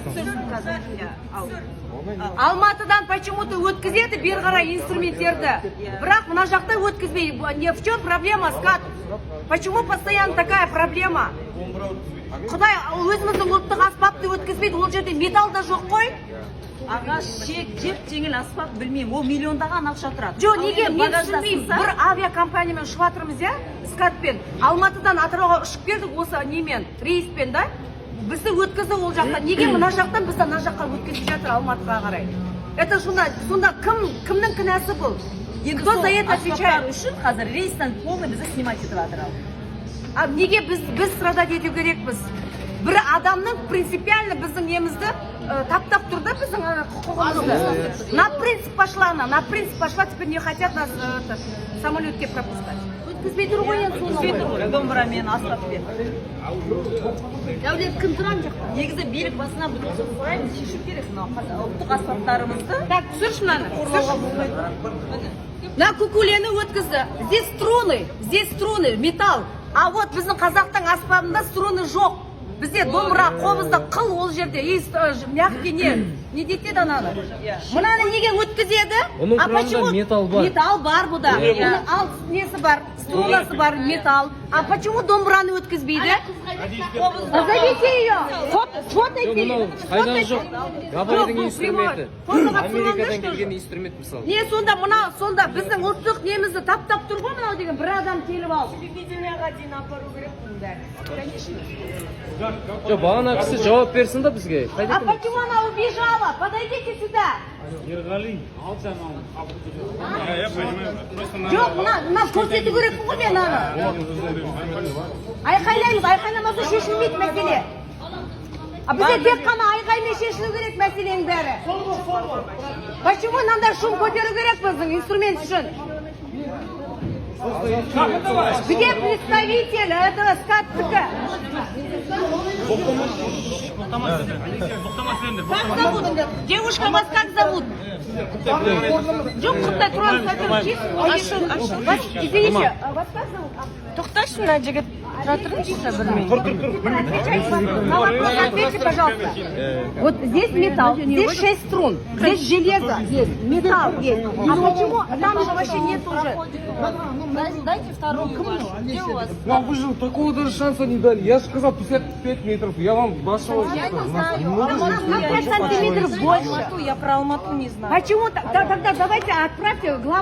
Түсірсін қазір. Иә, ал. Алматыдан почему-то өткізеді бері қарай инструменттерді. Бірақ мына жақта өткізбей. Не, в чем проблема, СКАТ? Почему постоянно такая проблема? Құдай, өзіміздің ұлттық аспапты өткізбейді, ол жерде металл да жоқ қой. Ағаш, шек, жеп жеңіл аспап, білмеймін, ол миллиондаған ақша тұрады. Жоқ, Ал неге енді мен багажда түсінбеймін. сыйса- Бір авиакомпаниямен ұшып жатырмыз, иә, СКАТпен. Алматыдан Атырауға ұшып келдік осы немен, рейспен да. Бізді өткізді ол жақта. Неге мына жақтан бізді ана жаққа өткізіп жатыр, Алматыға қарай? Это сонда кімнің кінәсі бұл? Енді Кто сол за это аспаптар отвечает? үшін қазір рейстен полный бізді снимать етіп жатыр ал. А неге біз страдать ету керекпіз? Бір адамның принципиально біздің немізді таптап тұр да, біздің ана құқығымызды. На принцип пошла она, на принцип пошла, теперь не хотят нас это, самолетке пропускать. Өткізбей тұр ғой енді соны Өткізбей ғой. Тұр ғой домбырамен, аспаппен. Дәулет, кім тұр ана жақта? Негізі билік басына біз осы сұраймыз, шешу керек мынау ұлттық аспаптарымызды. Так, түсірші мынаны. Қорлауға Түсірші. болмайды. Міне. Мына кукулені өткізді. Здесь струны, здесь струны, металл. А вот біздің қазақтың аспабында струны жоқ. Бізде домбыра, қобызда қыл ол жерде. И мягкий не дейтін еді ананы? Мынаны неге өткізеді? Оның А құрамында почему металл бар. Металл бар бұда. Иә. Бұның ал несі бар, струнасы бар, металл. А почему домбыраны өткізбейді? Позовите ее. Фото, Жоқ, мынау қайдағы жоқ. Гавайдың инструменті. Америкадан келген инструмент мысалы. Не, сонда мына, сонда біздің ұлттық немізді таптап тұр ғой мынау деген бір адам келіп алып. Телевидениеға дейін апару керек бұның бәрін. Конечно. Жоқ, бағана кісі жауап берсін да бізге. Қайда А екен? почему она убежала? Подойдите сюда. Ерғали. Я понимаю. Просто надо. Жоқ, мына көрсету керекпін ғой мен аны. Айқайлаймыз, айқайламаса шешілмейді мәселе. А бізде тек қана айқаймен шешілу керек мәселенің бәрі. Почему мынандай шум көтеру керек біздің инструмент үшін? Где представитель этого СКАТ? Как зовут? Девушка, вас как зовут? Жоқ, құттай тұрамыз, чисто. Вас, извините, а вас как зовут? Тоқташы, мына жігіт, тұра тұрыңызшы бір минут. Отвечайте на вопрос, ответьте, пожалуйста. Вот здесь металл, здесь шесть струн, здесь железо есть, металл есть. А почему там же вообще нет уже? Дайте вторую вашу. Где у вас? Вам вы же такого даже шанса не дали. Я же сказал 55 метров. Я вам вашего. Я не знаю. На 5 сантиметров больше. Алмату, я про Алмату не знаю. Почему? Тогда давайте отправьте главного.